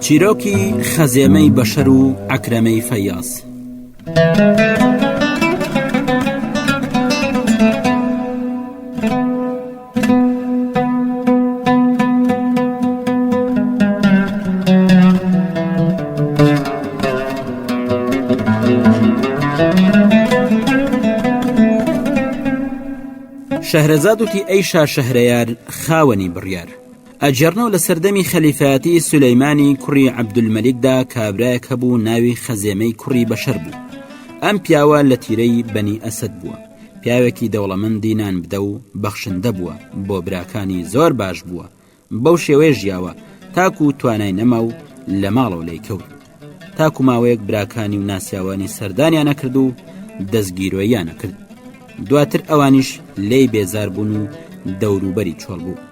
چیرۆکی خەزێمەی بەشەر و عەکرەمەی فەیاز. شەهرەزاد وتی ئەی شا شەهرەیار خاوەنی بڕیار ئەگێڕنەوە لە سەردەمی خەلیفایەتی سولەیمانی کوڕی عەبدولمەلیکدا کابرایەک هەبوو ناوی خەزێمەی کوڕی بەشەر بوو ئەم پیاوە لە تیرەی بەنی ئەسەد بووە پیاوێکی دەوڵەمەندی نان بدە و بەخشندە بووە بۆ براکانی زۆر باش بووە بەو شێوەیە ژیاوە تاکو توانای نەما و لە ماڵەوە لێی کەوت تاکو ماوەیەک براکانی و ناسیاوانی سەردانیان نەکرد و دەستگیرۆییان نەکرد دواتر ئەوانیش لێی بێزار بوون و دەوروبەری چۆڵ بوو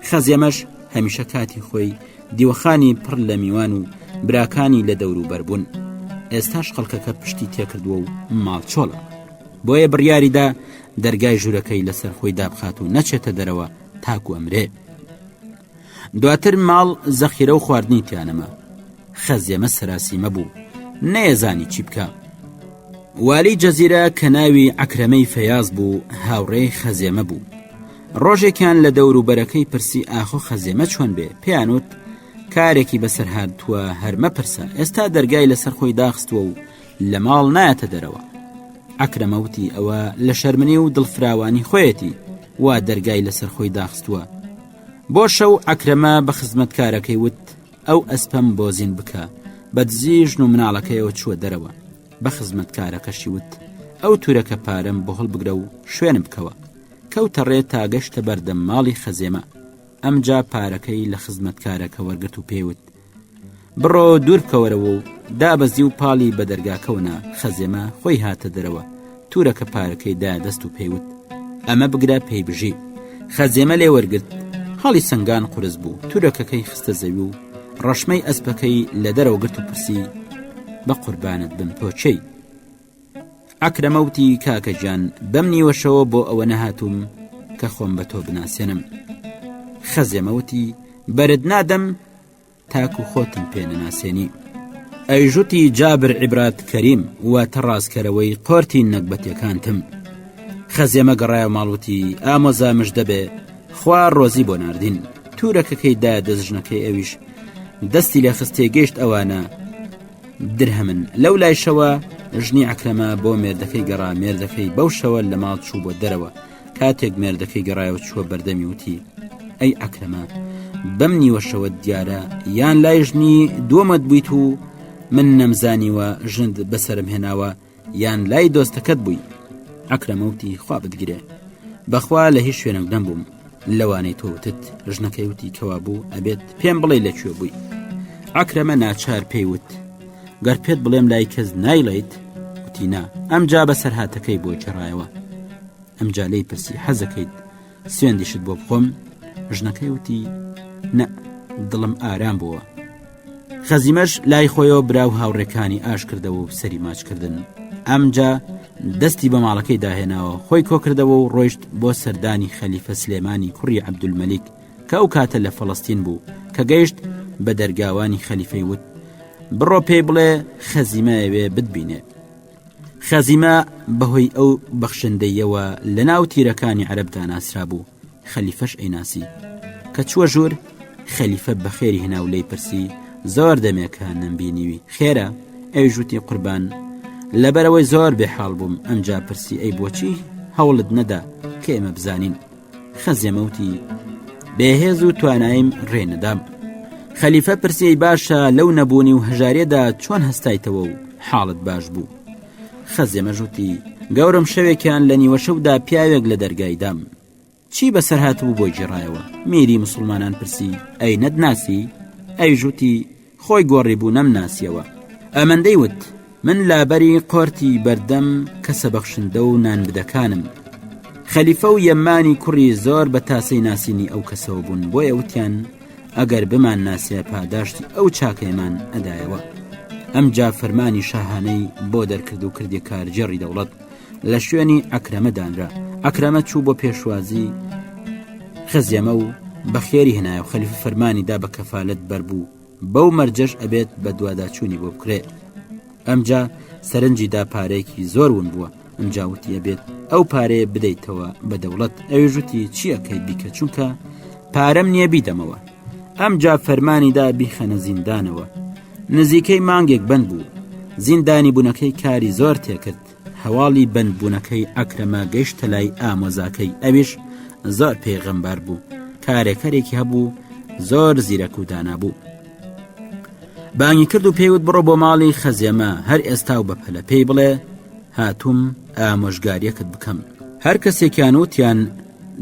خەزێمەش هەمیشە کاتی خۆی دیوەخانی پڕ لە میوان و براکانی لە دەوروبەر بوون ئێستاش خەڵکەکە پشتی تێکردووە و ماڵ چۆڵە بۆیە بڕیاریدا دەرگای ژوورەکەی لەسەر خۆی دابخات و نەچێتە دەرەوە تاکو ئەمرێ دواتر ماڵ زەخیرە و خواردنی تیانەما خەزێمە سەراسیمە بوو نەیەزانی چی بکە والی جەزیرە کە ناوی عەکرەمەی فەیاز بوو هاوڕێی خەزێمە بوو ڕۆژێکیان لە دەور و بەرەکەی پرسی ئاخۆ خەزێمە چۆن بێ پێیانوت کارێکی بەسەر هاتووە هەر مەپرسە ئێستا دەرگای لەسەر خۆی داخستووە و لە ماڵ نایەتە دەرەوە عەکرەمە وتی ئەوە لە شەرمنی و دڵفراوانی خۆیەتی وا دەرگای لەسەر خۆی داخستووە بۆ شەو عەکرەمە بە خزمەتکارەکەی وت ئەو ئەسپەم بۆ زین بکە بە دزی ژن و مناڵەکەیەوە چووە دەرەوە بە خزمەتکارەکەشی وت ئەو تورەکە پارەم بۆ هەڵبگرە و شوێنم بکەوە کەوتە ڕێ تا گەشتە بەردەم ماڵی خەزێمە ئەمجا پارەکەی لە خزمەتکارەکە وەرگرت و پێی وت بڕۆ دوور بکەوەرەوە و دابەزی و پاڵی بە دەرگاکەوە نا خەزێمە خۆی هاتە دەرەوە تورەکە پارەکەی دا دەست و پێیوت ئەمە بگرە پێی بژی خەزێمە لێ وەرگرت هەڵی سنگان قورس بوو تورەکەکەی خستە زەوی و ڕەشمەی ئەسپەکەی لە دەرەوە گرت و پرسی بە قوربانت بم تۆ چێی ئەکرەمە وتی کاکە گیان بەم نیوەشەوە بۆ ئەوە نەهاتووم کە خۆم بە تۆ بناسێنم خەزێمە وتی بەرت نادەم تاکو خۆتم پێ نەناسێنی ئەیژوتی جابر عیبرات کەریم واتە ڕاستکەرەوەی قۆرتی نەگبەتەکانتم خەزێمە گەڕایە ماڵوتی ئامۆزا مژدە بێ خوا ڕۆزی بۆ ناردین تورەکەکەی دا دەست ژنەکەی ئەویش دەستی لێ خستێ گەیشت ئەوانە درهەمن لەو لایشەوە ژنی عەکرەمە بۆ مێردەکەی گەڕا مێردەکەی بەو شەوە لە ماڵ چوو بۆ دەرەوە کاتێک مێردەکەی گەڕایەوە چووە بەردەمی وتی ئەی عەکرەمە بەم نیوەشەوە دیارە یان لای ژنی دووەمت بوویت و من نەمزانیوە ژنت بەسرم هێناوە یان لای دۆستەکەت بووی عەکرەمە وتی خوا بتگرێ بەخوا لە هیچ شوێنێک نەبووم لەوانەی تۆ وتت ژنەکەی وتی کەوا بوو ئەبێت پێم بڵێ لە کوێ بووی عەکرەمە ناچار پێی وت گەر پێت بڵێم لای کەس نایڵیت وتی نا ئەمجا بەسەرهاتەکەی بۆ گێڕایەوە ئەمجا لێی پرسی حەزەکەیت سوێندیشت بۆ بخۆم ژنەکەی وتی نە دڵم ئارام بووە خەزیمەش لای خۆیەوە برا و هاوڕێکانی ئاش کردەوە و سەری ماچ کردن ئەمجا دەستی بە ماڵەکەی داهێناوە خۆی کۆکردەوە و ڕۆیشت بۆ سەردانی خەلیفە سلێمانی کوڕی عەبدولمەلیک کە ئەو کاتە لە فەڵەستین بوو کە گەیشت بە دەرگاوانی خەلیفەی وت بڕۆ پێی بڵێ خەزیمە ئەوێ بتبینێ خەزیمە بەهۆی ئەو بەخشندەیەوە لە ناو تیرەکانی عەرەبدا ناسرابوو خەلیفەش ئەیناسی کە چووە ژوور خەلیفە بەخێری هێنا و لێی پرسی زۆر دەمێکە نەمبینیوی خێرە ئەویش وتی قوربان لەبەرەوەی زۆر بێحاڵ بووم ئەمجا پرسی ئەی بۆچی هەوڵت نەدا کە ئێمە بزانین خەزێمە وتی بێهێز و تواناییم ڕێ نەدام خەلیفە پرسی باشە لەو نەبوونی و هەژارێدا چۆن هەستایتەوە و حاڵت باش بوو خەزێمە ژووتی گەورم شەوێکیان لە نیوەشەودا پیاوێک لە دەرگای دام چی بەسەر هاتبوو بۆی گێڕایەوە میری مسلمانان پرسی ئەی نەتناسی ئەویش وتی خۆی گۆڕی بوو نەمناسیەوە ئەمەندەی وت من لابەری قۆرتی بەردەم کەسە بەخشندە و نانبدەکانم خەلیفە و یەمانی کوڕی زۆر بە تاسەی ناسینی ئەو کەسەوە بوون بۆیە وتیان ئەگەر بمان ناسیە پاداشتی ئەو چاکەیەمان ئەدایەوە ئەمجا فەرمانی شاهانەی بۆ دەرکرد و کردی کارگێڕی دەوڵەت لە شوێنی ئەکرەمە دانرا ئەکرەمە چوو بۆ پێشوازی خزێمە و بەخێری هێنایە و خەلیفە فەرمانی دا بە کەفالەت بەربوو. بەو مەرجەش ئەبێت بە دواداچوونی بۆ بکرێ ئەمجا سەرنجی دا پارەیەکی زۆر ون بووە ئەمجا وتی ئەبێت ئەو پارەیە بدەیتەوە بە دەوڵەت ئەویش وتی چی ئەکەیت بیکە چونکە پارەم نییە بیدەمەوە ئەمجا فەرمانی دا بیخەنە زیندانەوە نزیکەی مانگێک بند بوو زیندانی بوونەکەی کاری زۆر تێکرد هەواڵی بەندبوونەکەی ئەکرەمە گەیشتە لای ئامۆزاکەی ئەویش زۆر پێغەمبەر بوو کارێکەرێکی هەبوو زۆر زیرەک و دانا بوو بانگی کرد و پێیوت بڕۆ بۆ ماڵی خەزێمە هەر ئێستا و بەپەلە پێی بڵێ هاتووم ئامۆژگاریەکت بکەم هەر کەسێکیان وتیان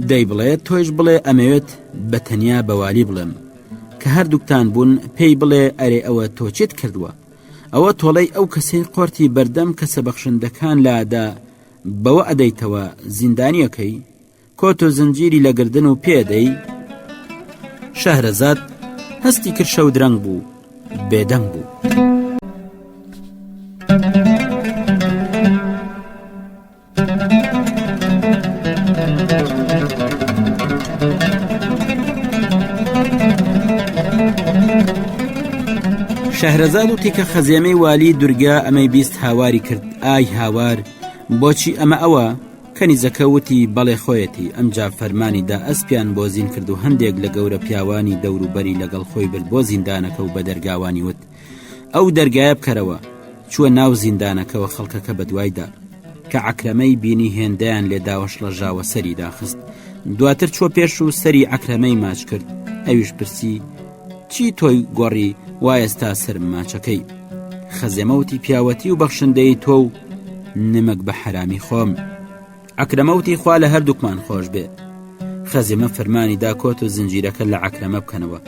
دەی بڵێ تۆیش بڵێ ئەمەوێت بە تەنیا بەوالی بڵێم کە هەردووکتان بوون پێی بڵێ ئەرێ ئەوە تۆ چیت کردووە ئەوە تۆڵەی ئەو کەسەی قۆرتی بەردەم کەسە بەخشندەکان لادا بەوە ئەدەیتەوە زیندانیەکەی کۆت و زنجیری لە گردن و پێدەی شەهرەزاد هەستی کرد شەو درەنگ بوو بێدەنگ بوو. شەهرەزاد وتی کە خەزێمەی والی دورگە ئەمەی 20 هاواری کرد ئای هاوار بۆچی ئەمە ئەوە کەنیزەکە وتی بەڵێ خۆیەتی ئەمجا فەرمانی دا ئەسپیان بۆ زین کرد و هەندێک لە گەورە پیاوانی دەوروبەری لەگەڵ خۆی برد بۆ زیندانەکە و بە دەرگاوانی وت ئەو دەرگایە بکەرەوە چووە ناو زیندانەکەوە خەڵکەکە بەدوایدا کە عەکرەمەی بینی هێندەیان لێداوە شڵەژاوە سەری داخست دواتر چوە پێش و سەری عەکرەمەی ماچ کرد ئەویش پرسی چی تۆی گۆڕی وا ئێستا سرم ماچەکەی خەزێمەوتی پیاوەتی و بەخشندەی تۆ و نمەک بە حەرامی خۆم عەکرەمەوتی خوا لە هەردووکمان خۆش بێ خەزێمە فەرمانی دا کۆت و زنجیرەکە لە عەکرەمە بکەنەوە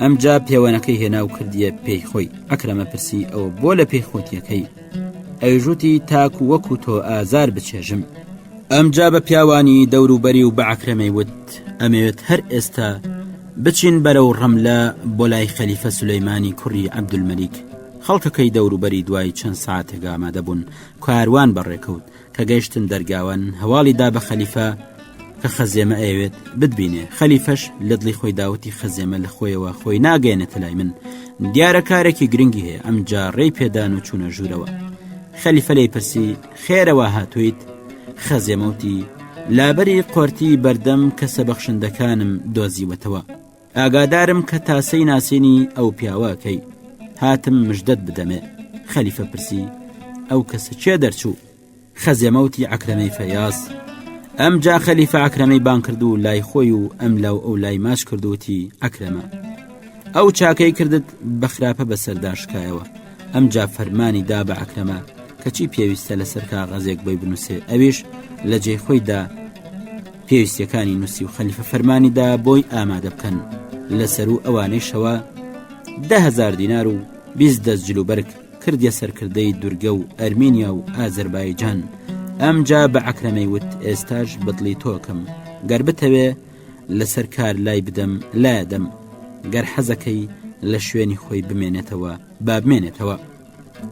ئەمجا پێوەنەکەی هێنا و کردیە پێی خۆی عەکرەمە پرسی ئەوە بۆ لە پێی خۆتیەکەی ئەویش وتی تاکو وەکو تۆ ئازار بچێژم ئەمجا بە پیاوانی دەوروبەری و بە عەکرەمەی وت ئەمەوێت هەر ئێستا بچین بەرەو ڕەملە بۆ لای خەلیفە سولەیمانی کوڕی عەبدولمەلیک خەڵکەکەی دەوروبەری دوای چەند ساعتێک ئامادە بوون کاروان بەڕێکەوت کە گەیشتن دەرگاوان هەواڵی دا بە خەلیفە کە خەزێمە ئەیەوێت بتبینێ خەلیفەش لە دڵی خۆی داوتی خەزێمە لە خۆیەوە خۆی ناگەێنێتە لای من دیارە کارێکی گرنگی هەیە ئەمجا ڕێی پێدان و چوونە ژوورەوە خەلیفە لێی پرسی خێرەوە هاتوویت خەزێمەوتی لابەری قۆرتی بەردەم کەسە بەخشندەکانم دۆزیوەتەوە ئاگادارم کە تاسەی ناسینی ئەو پیاوەکەی هاتم مژدەت بدەمێ خەلیفە پرسی ئەو کەسە کێ دەرچوو خەزێمەوتی عەکرەمەی فەیاز ئەمجا خەلیفە عەکرەمەی بان کرد و لای خۆی و ئەم لاو ئەو لای ماچ کردوتی عەکرەمە ئەو چاکەی کردت بە خراپە بەسەردا شکایەوە ئەمجا فەرمانی دا بە عەکرەمە کەچی پێویستە لەسەر کاغەزێک بۆی بنووسێ ئەویش لە جێی خۆیدا پێویستیەکانی نووسی و خەلیفە فەرمانی دا بۆی ئامادە بکەن لەسەر و ئەوانەیشەوە دههزار دینار و 20 دەست جلوبەرگ کردیە سەرکردەی دورگە و ئەرمینیا و ئازەربایجان ئەمجا بە عەکرەمەی وت ئێستاش بەدڵی تۆکەم گەر بتەوێ لەسەر کار لای بدەم لایەدەم گەر حەزەکەی لە شوێنی خۆی بمێنێتەوە با بمێنێتەوە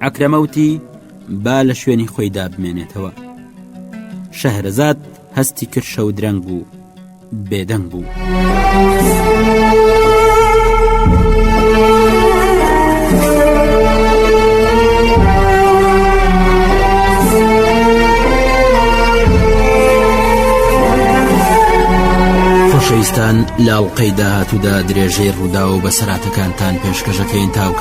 عەکرەمە وتی با لە شوێنی خۆیدا بمێنێتەوە شەهرەزاد هەستی کرد شەو درەنگ بوو بێدەنگ بوو. خۆشەویستان لاڵقەی داهاتوودا درێژەی ڕوودا و بەسەراتەکانتان پێشکەشەکەین تاوکات.